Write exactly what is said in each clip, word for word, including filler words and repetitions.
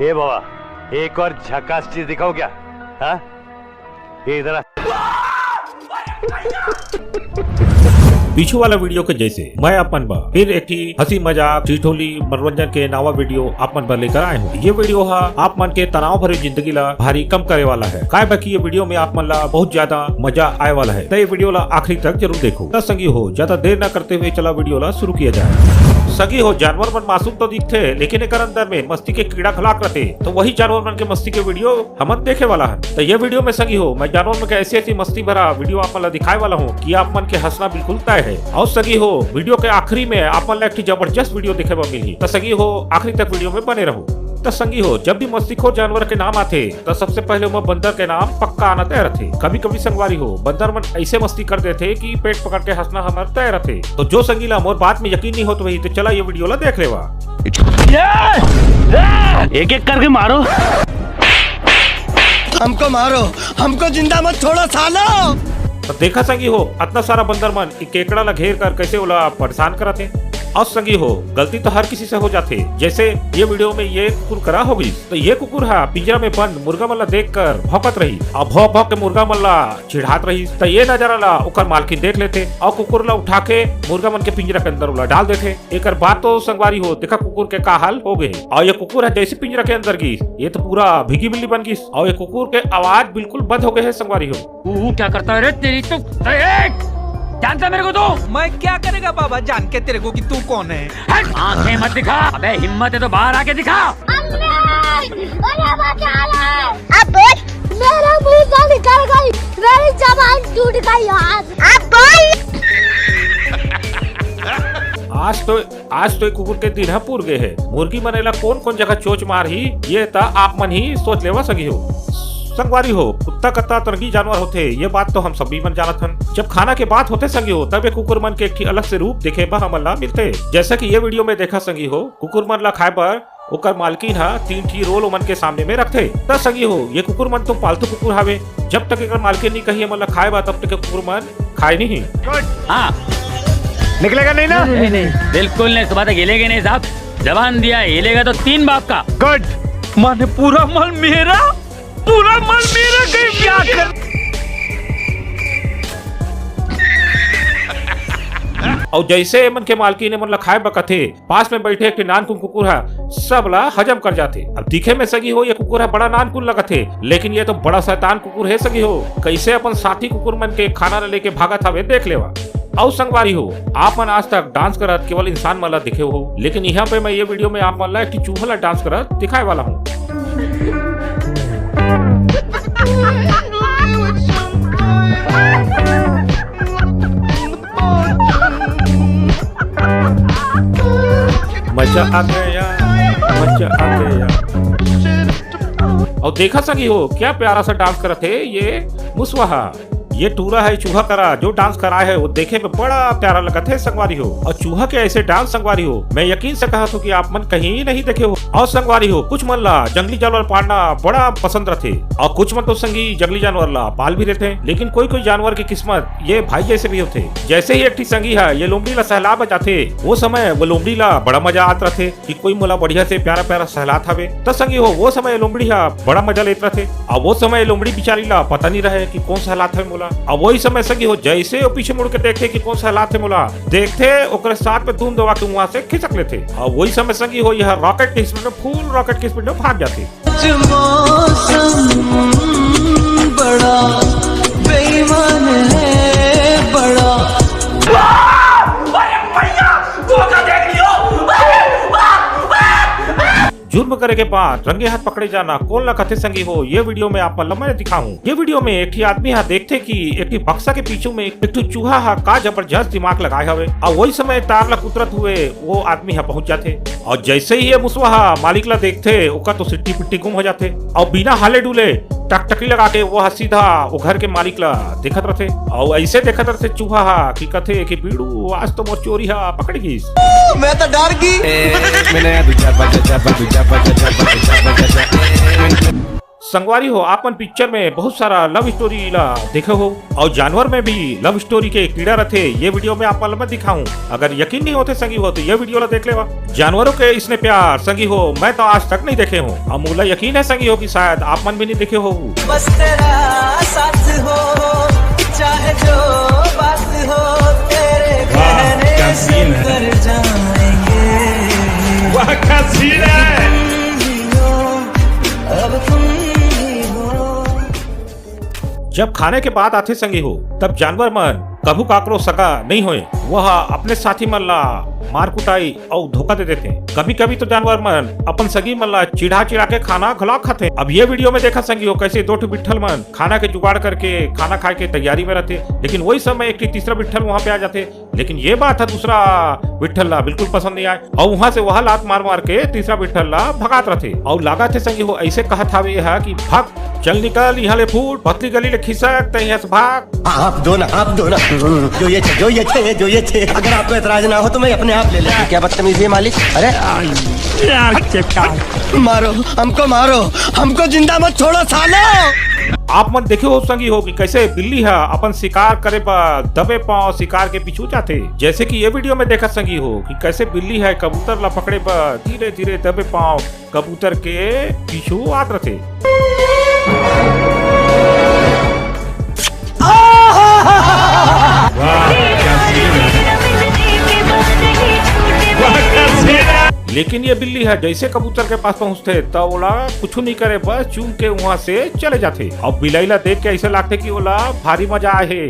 ए बाबा, एक और झकास चीज दिखाओ क्या? हाँ, ये इधर आ। पीछू वाला वीडियो के जैसे मैं आप मन बर फिर एक ठी हंसी मजाक, ठिठोली, मनोरंजन के नवा वीडियो आप मन बर लेकर आए हूँ। ये वीडियो हा आप मन के तनाव भरे जिंदगी ला भारी कम करे वाला है। काय बा कि ये वीडियो में आप मन ला बहुत ज्यादा मजा आए वाला है, तो ये वीडियो ला आखिरी तक जरूर देखो। तो संगी हो, ज्यादा देर ना करते हुए चला वीडियो ला शुरू किया जाए। संगी हो, जानवर मन मासूम तो दिखथे, लेकिन एकर अंदर में मस्ती के कीड़ा घलाक रथे। तो वही जानवर मन के मस्ती के वीडियो हमन देखे वाला हन। तो ये वीडियो में संगी हो, मैं जानवर मन के ऐसी ऐसी मस्ती भरा वीडियो आप मन ला दिखाए वाला हूँ कि आप मन के हंसना बिल्कुल तय है। और संगी हो, वीडियो के आखिरी में आप मन ला एक ठो जबरदस्त वीडियो देखे बर मिलही। तो संगी हो, आखिरी तक वीडियो में बने रहो। तो संगी हो, जब भी मस्तीखोर जानवर के नाम आथे, तो सबसे पहले ओमा बंदर के नाम पक्का आना तय रथे। कभी कभी संगवारी हो, बंदर मन ऐसे मस्ती कर देथे कि पेट पकड़ के हंसना हमर तय रथे। तो जो संगी ला मोर बात में यकीन नहीं होत वही, तो चला ये वीडियो ला देख लेवा। एक एक करके मारो। हमको मारो, हमको जिंदा मत छोड़ो सालो। तो देखा संगी हो, अतना सारा बंदर मन एक केकड़ा ला घेर कर कैसे ओला परेशान करत हे। और संगी हो, गलती तो हर किसी से हो जाथे। जैसे ये वीडियो में ये कुकुर करा हो गई, तो ये कुकुर हा पिंजरा में बंद मुर्गा मन ला देख कर भौंकत रही। अब भौंक भौंक के मुर्गा मन ला चिढ़ात रही, तो ये नजारा ला ओकर मालकिन देख लेथे और कुकुर ला उठा के मुर्गा मन के पिंजरा के अंदर ओला डाल देथे। एकर बाद तो संगवारी हो, देखा कुकुर के का हाल हो गए। और ये कुकुर है जैसे पिंजरा के अंदर गिस, ये तो पूरा भीगी बिल्ली बन गिस। और ये कुकुर के आवाज बिल्कुल बंद हो गए है संगवारी हो। तू क्या करता है रे? तेरी तो, अरे, ए! जानता मेरे को तू? मैं क्या करेगा बाबा जान के तेरे को कि तू कौन है? हट! आंखें मत दिखा। अबे हिम्मत है तो बाहर आके दिखा। अम्मी! मुझे बचा ले। अब बोल। मेरा मुंह से निकल गई, मेरी जबान टूट गई यार। अब बोल। आज तो आज तो एक कुकुर के दिन ह पूर गे हे। मुर्गी मन एला कोन कोन जगह चोच मारही, ये त आप मन ही सोच लेवा संगी हो। संगवारी हो, कुत्ता कत्ता तरंगी जानवर होथे, ये बात तो हम सभी मन जानत हन। जब खाना के बात होथे संगी हो, तब ये कुकुर मन के एक ठी अलग से रूप देखे बर हमन ला मिलथे। जैसा कि ये वीडियो में देखा संगी हो, कुकुर मन ला खाए बर ओकर मालकिन ह तीन ठी रोल ओमन के सामने में रखथे। त संगी हो, ये कुकुर मन तो पालतू कुकुर हावे, जब तक एकर मालकिन नहीं कही हमन ला खाए बर, तब तक ये कुकुर मन खाए नहीं। हाँ। निकलेगा नहीं ना? नहीं, नहीं, नहीं। बिल्कुल नहीं, सुबह तक हिलेगा नहीं साहब। जबान दिया, हिलेगा तो तीन बाप का। गुड। माने पूरा माल मेरा, पूरा माल मेरा, कहीं क्या कर। और जैसे एमन के मालकिन एमन ला खाए बर कथे, पास में बैठे एक ठे नानकुन कुकुर ह सब ला हजम कर जाथे। अब दिखे में संगी हो ये कुकुर ह बड़ा नानकुन लगत हे, लेकिन ये तो बड़ा शैतान कुकुर हे संगी हो। कैसे अपन साथी कुकुर मन के खाना ला लेके भागत हवे देख लेवा। अउ संगवारी हो, आप मन आज तक डांस करत केवल इंसान मन ला देखे हो, लेकिन यहाँ पे मैं ये वीडियो में आप मन ला एक ठे चूहा ला डांस करत दिखाए वाला हूँ। मजा आ गया, मजा आ गया। और देखा संगी हो, क्या प्यारा सा डांस करत हे ये मुसवा ह। ये टूरा है चूहा करा, जो डांस कराए है वो देखे में बड़ा प्यारा लगत है संगवारी हो। और चूहा के ऐसे डांस संगवारी हो, मैं यकीन से कहत हूँ कि आप मन कहीं नहीं देखे हो। और संगवारी हो, कुछ मन ला जंगली जानवर पालना बड़ा पसंद रथे और कुछ मन तो संगी जंगली जानवर ला पाल भी रथे, लेकिन कोई कोई जानवर की किस्मत ये भाई जैसे भी होथे। जैसे ही एक ठी संगी है ये लोमड़ी ला सहला बजाथे, वो समय वो लोमड़ी ला बड़ा मजा आत रथे कि कोई मोला बढ़िया से प्यारा प्यारा सहलात हवे। त संगी हो, वो समय लोमड़ी हा बड़ा मजा लेत रथे। अब वो समय लोमड़ी बिचारी ला पता नहीं रहे कि कौन सहलात हवे मोला। अब वही समय संगी हो, जैसे वो पीछे मुड़ के देखथे कि कौन सहलात हे मोला, देखथे ओकरे साथ में धूम दबा के वहां से खिसक लेथे। अब वही समय संगी हो, यह रॉकेट की स्पीड में, फुल रॉकेट की स्पीड में भाग जाथे। आज मौसम बड़ा बेईमान है, बड़ा। अरे भैया, धोखा देख लियो। जुर्म करे के बाद रंगे हाथ पकड़े जाना कोन ला कथे संगी हो, ये वीडियो में आप मन ला मैं दिखाऊं। ये वीडियो में एक ठी आदमी हा देखथे कि एक ठी बक्सा के पीछू में एक ठो चूहा हा का जबरदस्त दिमाग लगाए हवे, और वही समय तार ला कुतरत हुए वो आदमी हा पहुंच जाथे। और जैसे ही ये मुसवा हा मालिक ला देखथे, ओकर तो सिट्टी पिट्टी गुम हो जाथे, और बिना हाले डुले टकटकी लगा के वो हा सीधा वो घर के मालिक ला देखत रथे, और ऐसे देखत रथे चूहा हा कि कथे कि बीड़ू, आज तो मोर चोरी हा पकड़ गईस। मैं तो डर गई। ए, मैंने दो चार पाँच, चार पाँच, दो चार पाँच, चार पाँच, चार पाँच, चार पाँच। संगवारी हो, आप मन पिक्चर में बहुत सारा लव स्टोरी ला देखे हो, और जानवर में भी लव स्टोरी के कीड़ा रथे, ये वीडियो में आप मन ला मैं दिखाऊं। अगर यकीन नहीं होथे संगी हो, तो ये वीडियो ला देख लेवा। जानवरों के इसने प्यार संगी हो, मैं तो आज तक नहीं देखे हूँ। अब मोला यकीन है संगी हो कि शायद आप मन भी नहीं देखे हो। बस तेरा साथ हो, चाहे जो बात हो, तेरे वाह, कहने क्या से सीन है। कर जाएंगे। वाह, क्या सीन है। तुम ही हो, अब तुम ही हो। जब खाने के बात आथे संगी हो, तब जानवर मन कभू काकरो सगा नहीं होए। वह अपने साथी मन ला मार कुटाई अउ धोखा दे देथे। कभी-कभी तो जानवर मन अपन सगी मन ला चिढ़ा-चिढ़ा के खाना घला खाथे। अब ये वीडियो में देखा संगी हो, कैसे दो ठो बिट्ठल मन खाना के जुगाड़ करके खाना खाए के तैयारी में रहथे, लेकिन वही समय एक ठी तीसरा बिट्ठल वहां पे आ जाथे। लेकिन ये बात है दूसरा बिट्ठल ला बिल्कुल पसंद नहीं आए, और वहां से वह लात मार मार के तीसरा बिट्ठल ला भगात रहथे। और लागत हे संगी हो, ऐसे कहत हावे यह कि भाग, चल निकल यहाँ ले फूट, पतली गली ले खिसक, तै यहाँ से भाग। आप दो ना, आप दो ना। जो ये छे, जो ये छे, जो ये छे। अगर आपको एतराज ना हो तो मैं अपने आप ले लेता। क्या बदतमीजी है मालिक? अरे मारो, हमको मारो, हमको जिंदा मत छोड़ो सालो। आप मन देखे हो संगी हो कि कैसे बिल्ली हा अपन शिकार करे बर दबे पांव शिकार के पीछू जाथे। जैसे कि ये वीडियो में देखा संगी हो कि कैसे बिल्ली हा कबूतर ला पकड़े बर धीरे धीरे दबे पांव कबूतर के पीछू आत रथे। लेकिन ये बिल्ली ह जैसे कबूतर के पास पहुंचथे, त ओला कुछु नहीं करे, बस चूम के वहां से चले जाथे। अब बिलाई ला देख के ऐसे लागथे कि ओला भारी मजा आए हे।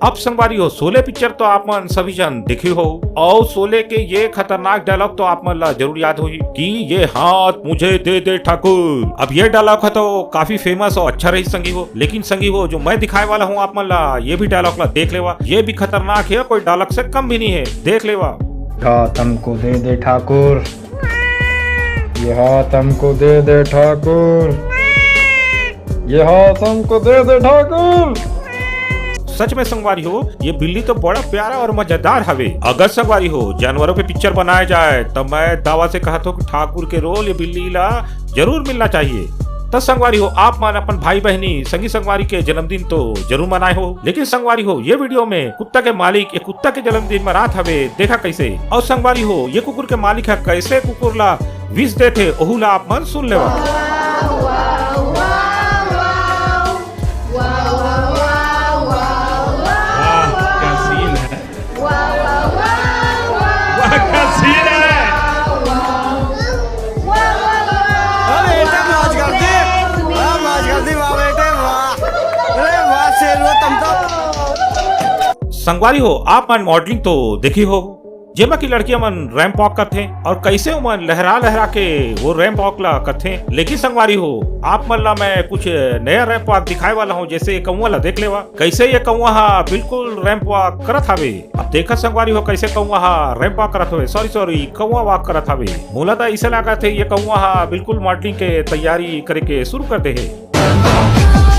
अब संगवारी हो, शोले पिक्चर तो आप मन सभी झन देखे हो, और शोले के ये खतरनाक डायलॉग तो आप मन ला जरूर याद होही कि "ये हाथ मुझे दे दे ठाकुर।" अब ये डायलॉग है तो काफी फेमस और अच्छा रही संगी हो, लेकिन संगी हो, जो मैं दिखाए वाला हूँ आप मन ला, ये भी डायलॉग ला देख लेवा, ये भी खतरनाक है, कोई डायलॉग से कम भी नहीं है, देख लेवा। हाथ हमको दे दे ठाकुर, ये हाथ हमको दे दे ठाकुर, ये हाथ हमको दे दे ठाकुर। सच में संगवारी हो, ये बिल्ली तो बड़ा प्यारा और मजेदार हवे। अगर संगवारी हो, जानवरों पे पिक्चर बनाया जाए, तो मैं दावा से कहत हूँ कि ठाकुर के रोल ये बिल्ली ला जरूर मिलना चाहिए। तो संगवारी हो, आप मन अपन भाई बहनी, संगी संगवारी के जन्मदिन तो जरूर मनाए हो, लेकिन संगवारी हो, ये वीडियो में कुत्ता के मालिक एक कुत्ता के जन्मदिन मनात हवे, देखा कैसे। और संगवारी हो, ये कुकुर के मालिक ह कैसे कुकुर ला विश देथे, ओहू ला आप मन सुन लेवा। वाह, क्या सीन है। वाह, क्या सीन है। अरे, एकदम मौज कर दी। वाह, मौज कर दी, वाह बेटे, वाह। अरे, वाह, शेर हो तुम तो। संगवारी हो, आप मन मॉडलिंग तो देखी हो, जेमा की लड़कियां मन रैंप वॉक करथे और कैसे ओमन लहरा लहरा के वो रैंप वॉक ला करथे। लेकिन संगवारी हो, आप मन ला मैं कुछ नया रैंप वॉक दिखाए वाला हूँ, जैसे ये कौवा ला देख लेवा, कैसे ये कौवा हा बिल्कुल रैंप वॉक करत हावे। अब देखा संगवारी हो, कैसे कौवा हा रैंप वॉक करत हवे, सॉरी सॉरी, कौवा वॉक करत हावे। मोला तो ऐसे लागत है ये कौवा हा बिल्कुल मॉडलिंग के तैयारी करे के शुरू कर दे है।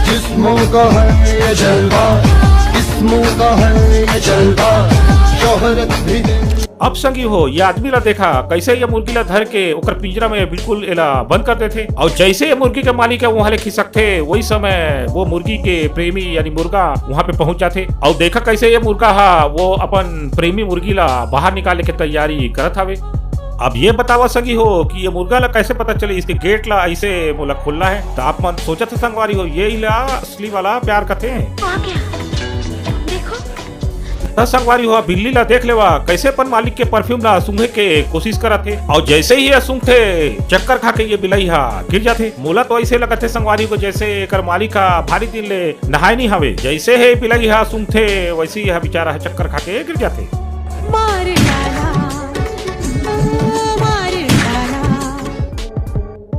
किस्मों का है ये जलवा, किस्मों का है ये जलवा, शोहरत भी दे। अब संगी हो, ये आदमी ला देखा, कैसे ये मुर्गी ला धर के ओकर पिंजरा में बिल्कुल एला बंद कर देथे, और जैसे ये मुर्गी के मालिक है वहां ले खिसकथे, वही समय वो मुर्गी के प्रेमी यानी मुर्गा वहां पे पहुंच जाथे, और देखा कैसे ये मुर्गा हा वो अपन प्रेमी मुर्गी ला बाहर निकाले के तैयारी करत हवे। अब ये बतावा संगी हो कि ये मुर्गा ला कैसे पता चले, इसके गेट ला ऐसे मोला खोलना है। तो आप मन सोचत हे संगवारी हो, ये ही ला असली वाला प्यार कथे। आ गया, देखो। त संगवारी हो, बिल्ली ला देख लेवा, कैसे अपन मालिक के परफ्यूम ला सूंघे के कोशिश करत हे, और जैसे ही ये सूंघथे, चक्कर खा के ये बिलाई हा गिर जाथे। मोला तो ऐसे लगत हे संगवारी हो, जैसे एकर मालिक हा भारी दिन ले नहाए नहीं हवे। जैसे ही बिलाई हा सूंघथे, वैसे ही यह बेचारा हा चक्कर खा के गिर जाथे। मार डाला, मार डाला।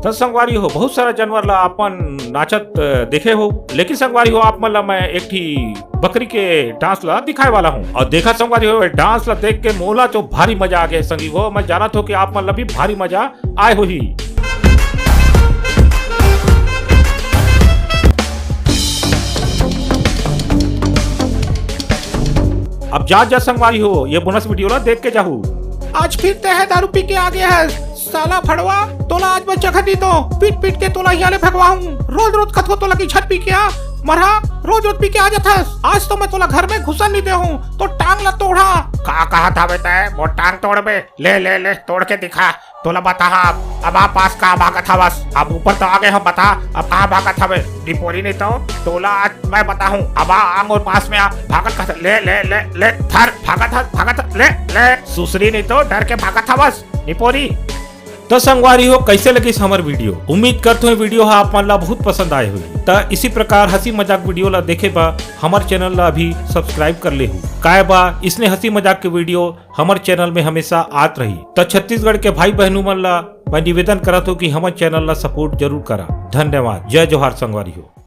त संगवारी हो, बहुत सारा जानवर ला अपन नाचत, अ, देखे हो, लेकिन संगवारी हो, आप मन ला मैं एक ठी बकरी के डांस ला दिखाए वाला हूँ। और देखा संगवारी हो, डांस ला देख के मोला तो भारी मजा आ गया संगी हो। मैं जानत हो कि आप मन ला भी भारी मजा आए होही। अब जा जा संगवारी हो, ये बोनस वीडियो ला देख के जाहू। आज फिर ते है दारू पी के आ गया है। साला फड़वा, तोला आज मैं जगह नहीं दो, पीट पीट के तोला यहाँ ले भगवाहूँ। रोज रोज कथो तोला कि झट पी के आ, मरहा, रोज रोज पी के आ जाथस। आज तो मैं तोला घर में घुसन नहीं दे हूँ, तो टांग ला तोड़ा। का कहा था बेटा, वो टांग तोड़बे? ले ले ले, तोड़ के दिखा। तोला बता, अब अब आ पास का भागत हवस? अब ऊपर तो आ गए हम, बता अब कहाँ भागत हवे? निपोरी नहीं तो तोला आज मैं बताहूँ। अब आ आंग और पास में आ, भागत कहाँ ले ले ले ले, धर, भागत हस, भागत हस, ले ले। सुसरी नहीं तो डर के भागत हवस निपोरी। तो संगवारी हो, कैसे लगिस हमर वीडियो? उम्मीद करथों ये वीडियो हा आप मन ला बहुत पसंद आए हुई। त इसी प्रकार हंसी मजाक वीडियो ला देखे बा हमर चैनल ला अभी सब्सक्राइब कर ले हु। काय बा इसने हंसी मजाक के वीडियो हमर चैनल में हमेशा आत रही। त छत्तीसगढ़ के भाई बहनों मन ला मैं निवेदन करत हूँ कि हमर चैनल ला सपोर्ट जरूर करा। धन्यवाद। जय जोहार संगवारी हो।